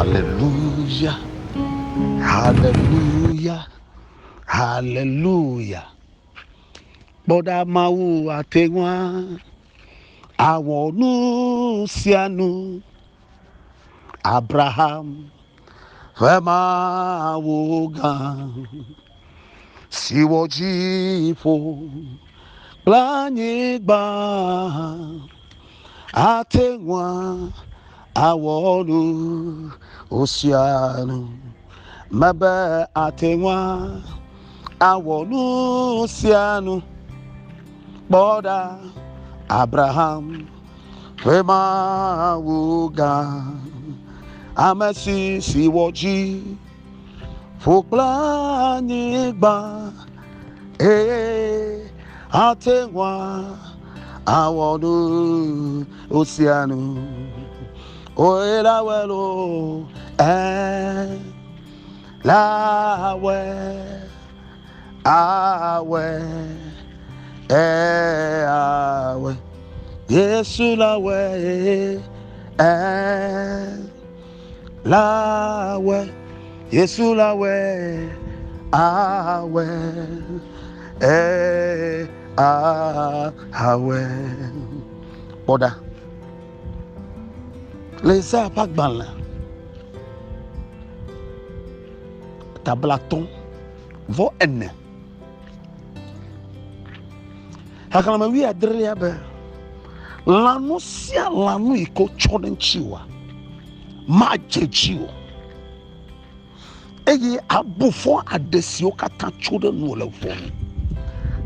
Hallelujah. Hallelujah. Hallelujah. Kpɔ ɖa Mawu ate ŋu awɔ nu sia nu. Abraham ƒe Mawu gã si wɔ dziƒo kple anyigba ate ŋu awɔ nu sia nu. Mebe ate ŋu awɔ nu sia nu. Kpɔ ɖa, Abraham ƒe Mawu gã, ame si si wɔ dzi ƒo kple anyigba, eye ate ŋu awɔ nu sia nu. Oye la welo, eh, la we, awe, eh, awe. Yesu la we, eh, la we, Yesu la we, awe, eh, awe. Kpɔ ɖa. Le Yesaya ƒe agbalẽ ta blatɔ̃ vɔ ene xexlẽme wuiadrelia be lãnu sia lãnu yi ke wotsɔ ɖe ŋutiwòa madze dzi o eye abu fɔ aɖe siwo katã tso ɖe nuwò le ʋɔnu.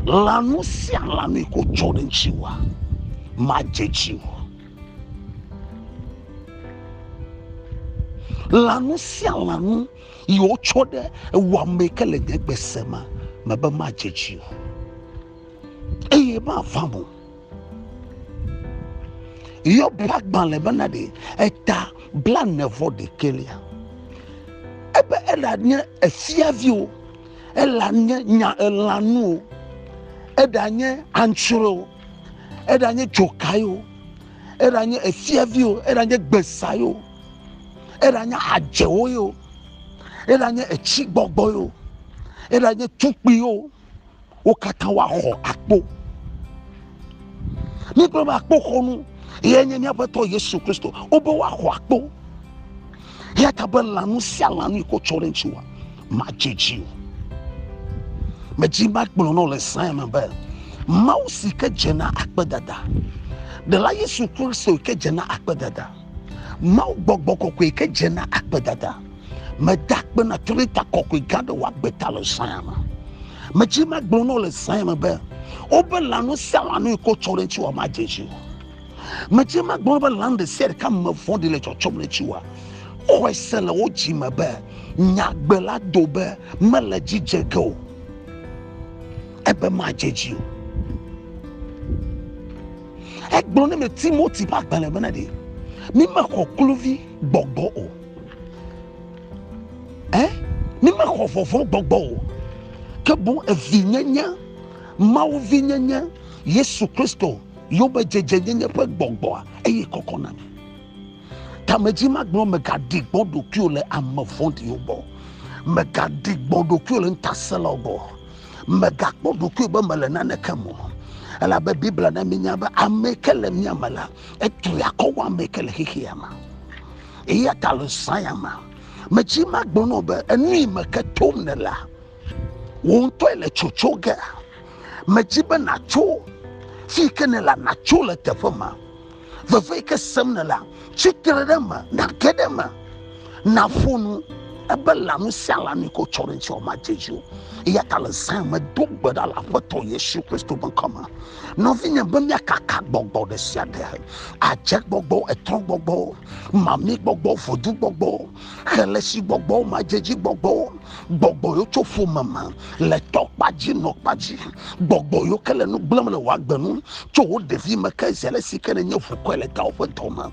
Lãnu sia lãnu yi ke wotsɔ ɖe ŋutiwòa madze dzi o. Lãnu sia lãnu yi wotsɔ ɖe ewɔ ame yi ke le nye gbe sema mebe madze dzi o eye mavam o. Yɔb ƒe agbalẽ bena ɖe eta blaene vɔ ɖekɛlia. Ebe eɖanye efiavi o, eɖanye nya elãnu o, eɖanye antsrɔe o, eɖanye dzokae o, eɖanye efiavi o, eɖanye gbesae o, eɖanye adzewo ye o, eɖanye etsigbɔgbɔ ye o, eɖanye tukpui o, wo katã woaxɔ akpo. Míegblɔ be akpoxɔnu ye nye míaƒe tɔ Yesu Kristo. Wobe woaxɔ akpo. Eya ta be lãnu sia lãnu yi ke wotsɔ ɖe ŋuti wa madze dzi o. Medzi magblɔ na wò le zã me be Mawu si ke dze na akpedada, Ɖela Yesu Kristo yi ke dze na akpedada, Mawu gbɔgbɔ kɔkɔe yi ke dze na akpedada. Meda akpe na Trinita kɔkɔe gã ɖe wò agbe ta le zã me. Medzi magblɔ na wò le zã me be wobe lãnu sia lãnu yi ke wotsɔ ɖe ŋuti wò madze dzi o. Medzi magblɔ be lãnu ɖe sia ɖeka me vɔ̃ɖi le tsɔtsɔm ɖe ŋuti wòa, xɔe se le wò dzi me be nyagbe la do be mele dzi dze ge o. Ebe madze dzi o. Egblɔ ne me Timoti ƒe agbalẽ bena ɖe mi mexɔ kluvi gbɔgbɔ o. Eh? Mi mexɔ vɔvɔ̃ gbɔgbɔ o. Ke boŋ evinyenye, Mawuvinyenye, Yesu Kristo yomedzedzenyenye ƒe gbɔgbɔa eye kɔkɔ na mi. Tamedzi magblɔ mègaɖi gbɔ ɖokuiwò le ame vɔ̃ɖiwo gbɔ. Mègaɖi gbɔ ɖokuiwò le ŋutasẽlawo gbɔ. Mègakpɔ ɖokuiwò be mele naneke me o. Elabe Biblia na mínya be ame ke le mía me la, etri akɔ wu ame ke le xexea me. Eya ta le zã ya me, medzi magblɔ na wò be enu yi me ke tom nèlea, wò ŋutɔe le tsotso ge. Medzi be nàtso fi yi ke nèlea, nàtso le teƒe ma. Veve yi ke sem nèlea, tsi tre ɖe eme, nàge ɖe eme, nàƒo nu ebe lãnu sia lãnu yi ke wotsɔ ɖe ŋuti wò madze dzi o. Eya ta le zã me do gbe ɖa le Aƒetɔ Yesu Kristo ƒe ŋkɔ me. Nɔvinye be míakaka gbɔgbɔ ɖe sia ɖe, adze gbɔgbɔ, etrɔ gbɔgbɔ, mami gbɔgbɔ, vodu gbɔgbɔ, xelesi gbɔgbɔ, madzedzi gbɔgbɔ. Gbɔgbɔ yiwo tso ƒome me le tɔkpa dzi nɔkpa dzi. Gbɔgbɔ yiwo ke le nu gblẽm le wò agbe ŋu tso wò ɖevi me ke zi ale si ke nènye ʋukɔe le dawò ƒe dɔ me.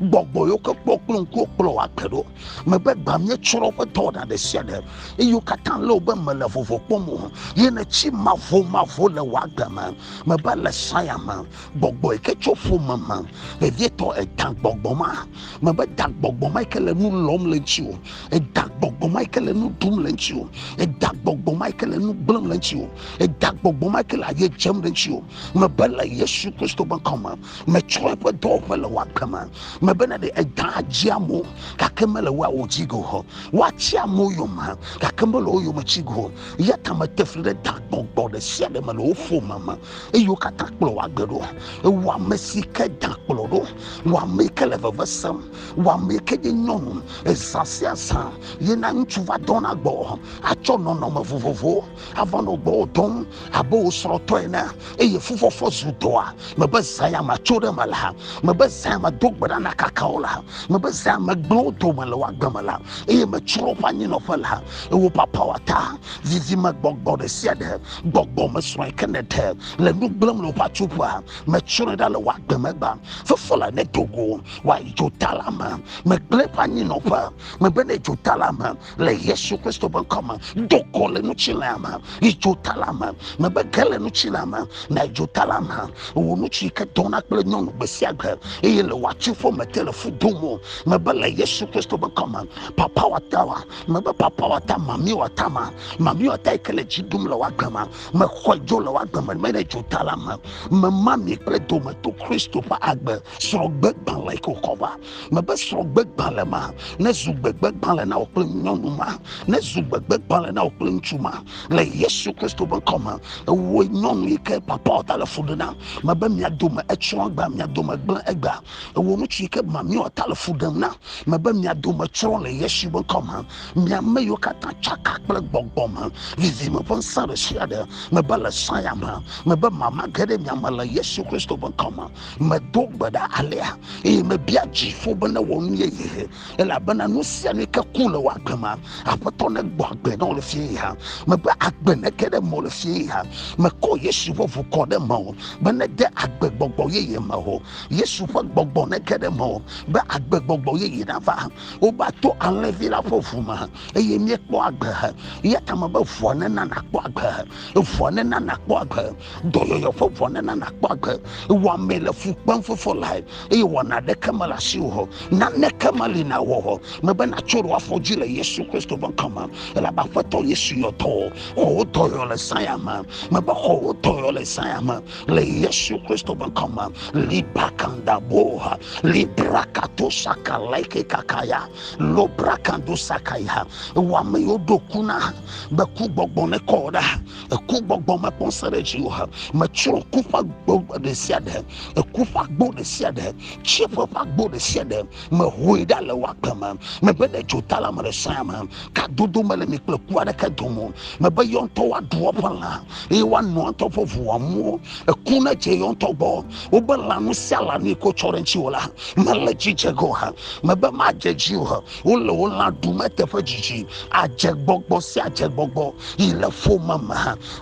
Gbɔgbɔ yiwo ke kpɔ kple ŋkuwo kplɔ wò agbe ɖo. Mebe gbã míetsrɔ̃ woƒe dɔwɔna ɖe sia ɖe eye wo katã lé wo be mele vovo kpɔm o. Ye nètsi mavomavo le wò agbe me. Mebe le saya me gbɔgbɔ yi ke tso ƒome me vevietɔ eda gbɔgbɔ ma. Mebe da gbɔgbɔ ma yi ke le nu lɔm le ŋutiwò. Eda gbɔgbɔ ma yi ke le nu ɖum le ŋutiwò. Eda gbɔgbɔ ma yi ke le nu gblẽm le ŋutiwò. Eda gbɔgbɔ ma yi ke le aye dzem ɖe ŋutiwò. Mebe le Yesu Kristo ƒe ŋkɔ me, metsɔ eƒe dɔwɔƒe le wò agbe me. Mebe ne ɖe eda dzi amewo gake mele woa wò dzi go. Woatsi amewo yome gake mele wo yome tsi go. Eya ta mete fli ɖe da gbɔgbɔ ɖe sia ɖe me le wò ƒome me eye wo katã kplɔ wò agbe ɖo. Ewɔ ame si ke da kplɔ ɖo, wɔ ame yi ke le veve sem, wɔ ame yi ke nye nyɔnu ezã sia zã yena ŋutsu va dɔna gbɔ atsɔ nɔnɔme vovovowo ava nɔ gbɔwò dɔm abe wò srɔ̃tɔ ene eye fufɔfɔ zu dɔa. Mebe zã ya matso ɖe eme la, mebe zã ya mado gbe ɖa na kakawo la, mebe zã ya megblẽ wo dome le wò agbe me la eye metsrɔ̃ woƒe anyinɔƒe la. Ewò papa wò ata vivime gbɔgbɔ ɖe sia ɖe gbɔgbɔ me srɔ̃ yi ke nèɖe le nu gblẽm le woƒe atsuƒea metsrɔ̃e ɖa le wò agbe me gbã. Fefo la ne do go wòayi dzota la me, megblẽ eƒe anyinɔƒe mebe ne dzota la me le Yesu Kristo ƒe ŋkɔ me. Do go le ŋutilã me yi dzota la me, mebe ge le ŋutilã me na dzota la me. Wò ŋutsu yi ke dɔna kple nyɔnu gbe sia gbe eye le wò atsuƒe me te le fu dom o, mebe le Yesu Kristo ƒe ŋkɔ me. Papa wòata wa, mebe papa wòata, mami wòata ma, mami wòata yi ke le dzi ɖum le wò agbe me, mexɔe dzo le wò agbe me mene dzota la me. Mema mi kple dome to Kristo ƒe agbe srɔ̃gbegbalẽ yi ke wòkɔ va. Mebe srɔ̃gbegbalẽ ma nezu gbegbegbalẽ na wò kple nyɔnu ma, nezu gbegbegbalẽ na wò kple ŋutsu ma le Yesu Kristo ƒe ŋkɔ me. Ewòe nyɔnu yi ke papa wòta le fu ɖe na, mebe mia dome etsrɔ̃ egbea, mia dome gblẽ egbea. Ewò ŋutsu yi ke mami wòta le fu ɖem na, mebe mia dome tsrɔ̃ le Yesu ƒe ŋkɔ me. Mia ame yiwo katã tsaka kple gbɔgbɔ me vivime ƒe ŋusẽ ɖe sia ɖe, mebe le saya me, mebe mama ge ɖe mia me le Yesu Kristo ƒe ŋkɔ me. Medo gbe ɖa alea eye mebia dziƒo be newɔ nu yeye, elabena nu sia nu yi ke ku le wò agbe me, Aƒetɔ negbɔ agbe na wò le fie ya. Mebe agbe nege ɖe mewò le fie ya. Mekɔ Yesu ƒe ʋu kɔ ɖe mewò be nede agbe gbɔgbɔ yeye mewò. Yesu ƒe gbɔgbɔ nege ɖe mewò be agbe gbɔgbɔ yeye nava. Wova to alẽvi la ƒe ʋu me eye míekpɔ agbe. Eya ta mebe ʋua nena nàkpɔ agbe. Ʋua nena nàkpɔ agbe. Dɔyɔyɔ ƒe ʋua nena nàkpɔ agbe. Wò ame le fu kpem fofo lae eye wɔna aɖeke mele asiwò o. Naneke meli nàwɔ o. Mebe nàtso ɖe wò afɔ dzi le Yesu Kristo ƒe ŋkɔ me. Elabe Aƒetɔ Yesu yɔ dɔ wò. Xɔ wò dɔyɔyɔ le zã ya me. Mebe xɔ wò dɔyɔyɔ le zã ya me le Yesu Kristo ƒe ŋkɔ me. Libakanda boha librakato saka leke kakaya lobrakando sakaya. Wò ame yiwo ɖo ku na be ku gbɔgbɔ nekɔ ɖa. Eku gbɔgbɔ mekpɔ ŋusẽ ɖe dziwò o. Metsrɔ̃ ku ƒe agbo ɖe sia ɖe, eku ƒe agbo ɖe sia ɖe, tsiẽƒe ƒe agbo ɖe sia ɖe, mehoe ɖa le wò agbe me. Mebe ɖe dzota la me le sɔa me, kadodo mele mi kple ku aɖeke dome o. Mebe yɔ ŋutɔ woaɖu woƒe lã eye woano ŋutɔ ƒe ʋu wòamu. Eku nedze yɔ ŋutɔ gbɔ. Wobe lãnu sia lãnu yi ke wotsɔ ɖe ŋutiwò la, mele dzi dze ge o. Mebe madze dzi o. Wole wò lã ɖum eteƒe dzidzi. Adze gbɔgbɔ sia adze gbɔgbɔ yi le ƒome me,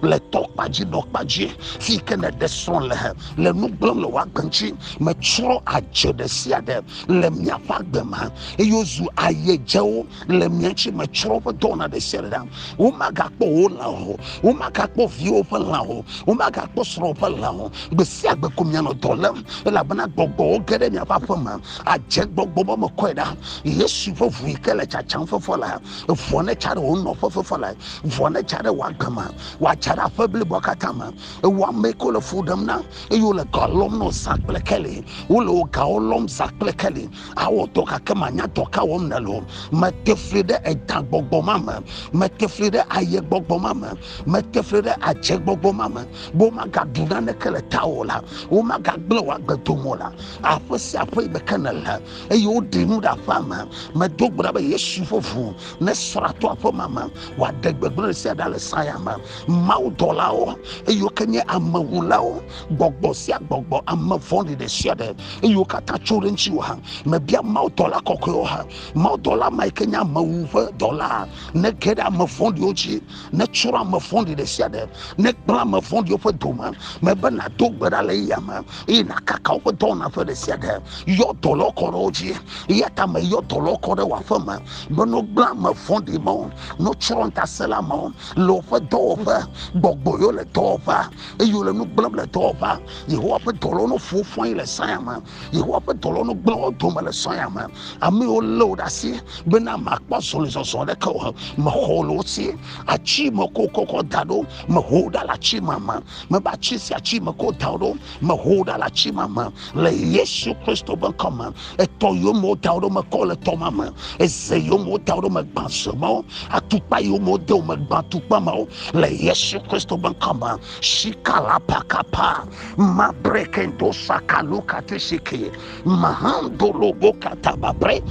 le tɔkpa dzi, nɔkpa dzi, fi yi ke nèɖe srɔ̃ le, le nu gblẽm le wò agbe ŋuti. Metsrɔ̃ adze ɖe sia ɖe le miaƒe agbe me eye wozu ayedzewo le mia ŋuti. Metsrɔ̃ woƒe dɔwɔna ɖe sia ɖe ɖa. Womagakpɔ wò lã o, womagakpɔ viwò ƒe lã o, womagakpɔ srɔ̃wò ƒe lã o. Gbe sia gbe ko mianɔ dɔ lém elabena gbɔgbɔwo ge ɖe miaƒe aƒe me. Adze gbɔgbɔ be mekɔe ɖa. Yesu ƒe ʋu yi ke le tsatsam fefo la, ʋua ne tsa ɖe wò nɔƒe fefo la, ʋua ne tsa ɖe wò agbe me, wòatsa ɖe aƒe bliboa katã me. Ewɔ ame yi ke wole fu ɖem na eye wole ga lɔm na zã kple keli. Wole wò gawo lɔm zã kple keli. Awɔ dɔ gake manya dɔ ka wɔm nèle o. Mete fli ɖe edã gbɔgbɔ ma me. Mete fli ɖe aye gbɔgbɔ ma me. Mete fli ɖe adze gbɔgbɔ ma me. Be womagaɖu naneke le tawò o la, womagagblẽ wò agbe dome o la. Aƒe sia aƒe yi me ke nèle eye woɖi nu ɖe aƒea me, medo gbe ɖa be Yesu ƒe ʋu nesrɔ̃ ato aƒe ma me, wòaɖe gbegblẽ ɖe sia ɖa le saya me. Mawudɔlawo eye wo ke nye amewulawo, gbɔgbɔ sia gbɔgbɔ, ame vɔ̃ɖi ɖe sia ɖe eye wo katã tso ɖe ŋutiwò hã. Mebia mawudɔla kɔkɔewo hã, mawudɔla ma yi ke nye amewu ƒe dɔla, Nege ɖe ame vɔ̃ɖiwo dzi, netsrɔ̃ ame vɔ̃ɖi ɖe sia ɖe, negblẽ ame vɔ̃ɖiwo ƒe dome. Mebe nàdo gbe ɖa le eya me eye nàkaka woƒe dɔwɔnaƒe ɖe sia ɖe. Yɔ dɔlɔ kɔ ɖe wo dzi. Eya ta meyɔ dɔlɔ kɔ ɖe wò aƒe me be nogblẽ ame vɔ̃ɖi mawo, notsrɔ̃ ŋutasẽla mawo le woƒe dɔwɔƒe. Gbɔgbɔ yiwo le dɔwɔƒea eye wole nu gblẽm le dɔwɔƒea, Yehowa ƒe dɔlɔwo no ƒo wo ƒu anyi le zã me. Yehowa ƒe dɔlɔwo no gblẽ wo dome le zã me. Ame yiwo lé wo ɖe asi bena makpɔ azɔlizɔzɔ aɖeke o, mexɔ wo le wo si. Atsi me ko kɔkɔ da ɖo, meho wo ɖa le atsi ma me. Mebe atsi sia atsi me ko da wo ɖo, meho wo ɖa le atsi ma me le Yesu Kristo ƒe ŋkɔ me. Etɔ yiwo me woda wo ɖo, mekɔ le tɔ ma me. Eze yiwo me woda wo ɖo, megbã ze mawo. Atukpa yiwo me wode wo, megbã atukpa mawo le Yesu Kristo ƒe ŋkɔ me. Shikalapakapa mabrekendo sakalukatesike mahandolobokatababre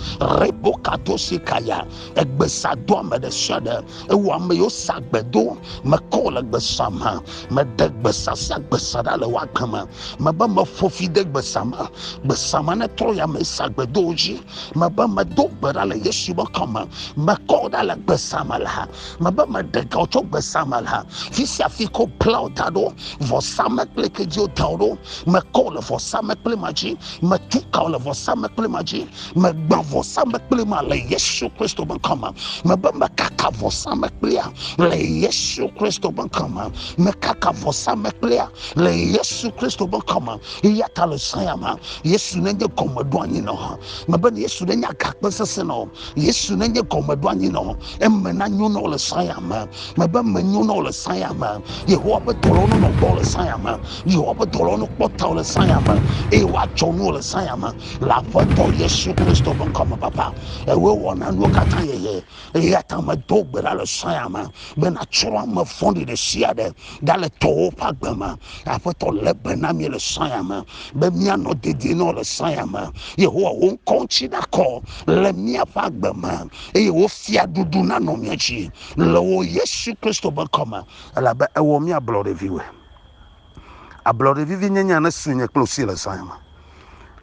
rebokatosikaya egbesadoame ɖe sia ɖe ewɔ ame yiwo sa gbe do mekɔ le gbesa me meɖe gbesa sia gbesa ɖa le woagbe me mebe meƒo fi de gbesa me gbesa me netrɔ ya me sa gbe do dzi mebe medo gbe ɖa le Yesu be kɔme mekɔ ɖa le gbesa me la mebe meɖe gawo tso gbesa me la fi sia fi ko bla wo da ɖo vɔsamekpli ke dzi woda wo ɖo mekɔ le vɔsamekpli ma dzi metu ka wo le vɔsamekpli ma dzi megbã vɔsamekpli ma le Yesu Kristo be ŋkɔ me mebe mekaka vɔsamekplia le Yesu Kristo be ŋkɔ me mekaka vɔsamekplia le Yesu Kristo be ŋkɔ me eya ta le zã ya me Yesu nenye gɔmeɖoanyi nɔ mebe Yesu nenye agakpe sesẽ nɔ Yesu nenye gɔmeɖoanyi nɔ eme nanyo na wo le zã ya me mebe menyo na wo le zã ya me Yehowa ƒe dɔlawo nonɔ gbɔ le zã ya me Yehowa ƒe dɔlawo nokpɔ ta wo le zã ya me eye woadzɔ nuwo le zã ya me le Aƒetɔ Yesu Kristo ƒe ŋkɔ me papa ewoe wɔna nuwo katã yeye eya ta medo gbe ɖa le zã ya me be nàtsrɔ̃ ame vɔ̃ɖi ɖe sia ɖe ɖa le tɔwò ƒe agbe me Aƒetɔ lé be na mí le zã ya me be míanɔ dedie na wò le zã ya me Yehowa wò ŋkɔ ŋuti nakɔ le míaƒe agbe me eye wò fiaɖuɖu nanɔ mía dzi le wò Yesu Kristo ƒe ŋkɔ me elabe ewɔ mí ablɔɖeviwoe. Ablɔɖevivi nye nya nesu nye kple wò si le zã ya me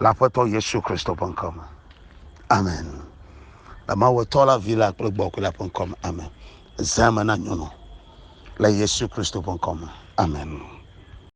le Aƒetɔ Yesu Kristo ƒe ŋkɔ me. Amen. Le Mawu Tɔ la, Vi la kple Gbɔgbɔ Kɔkɔe la ƒe ŋkɔ me. Amen. Zã me na nyɔnu le Yesu Kristo ƒe ŋkɔ me. Amen.